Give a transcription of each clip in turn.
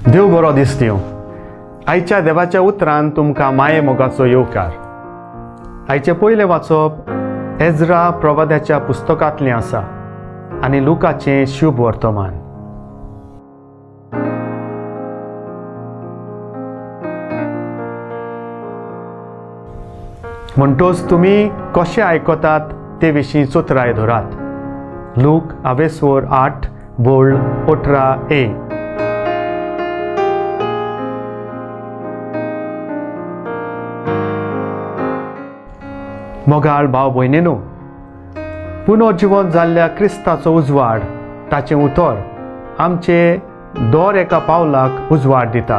देव बरो दीस दिवं. आयच्या देवाच्या उतरान तुमकां माये मोगाचो येवकार. आयचें पयलें वाचप एज्रा प्रवाद्याच्या पुस्तकांतलें आसा आनी लुकाचें शुभ वर्तमान. म्हणटोच तुमी कशें आयकतात ते विशीं चतुराय धरात. लूक आवेस्वर 8 बोळ 18 ए. मोगाळ भाव भयणीनू, पुनर्जिवन जाल्ल्या क्रिस्ताचो उजवाड, ताचें उतर आमचे दर एका पावलाक उजवाड दिता,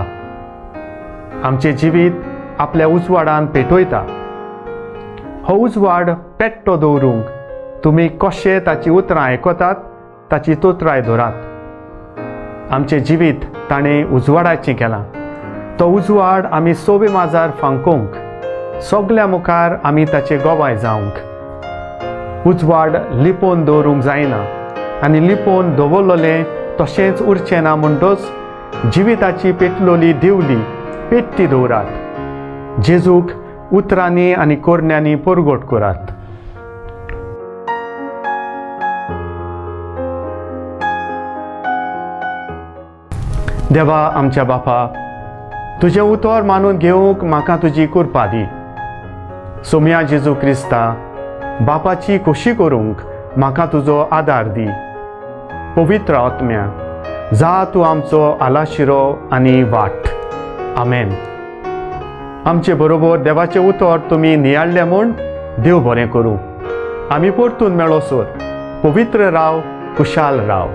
आमचें जिवीत आपल्या उजवाडान पेटयता. हो उजवाड पेट्टो दवरूंक तुमी कशें ताची उतरां आयकतात ताची तोतराय धरात. आमचें जिवीत ताणें उजवाडाचें केलां. तो उजवाड आमी सोबे माजार फांकोवंक, सगल्या मुखार आमी ताचे गोवाय जावंक. उजवाड लिपोवन दवरूंक जायना आनी लिपोवन दवरलें तशेंच उरचें ना. म्हणटच जिविताची पेटलोली दिवली पेट्टी दवरात. जेजूक उतरांनी आनी कोरण्यांनी परगट करात. देवा आमच्या बापा, तुजें उतर मानून घेवंक म्हाका तुजी कृपा दी. सोम्या जेजू क्रिस्ता, बापाची खोशी करूंक म्हाका तुजो आदार दी. पवित्र आत्म्या, जा तूं आमचो आलाशिरो आनी वाट. आमेन. आमचे बरोबर देवाचें उतर तुमी नियाळ्ळें म्हूण देव बरें करूं. आमी परतून मेळोसर पवित्र राव, खुशाल राव.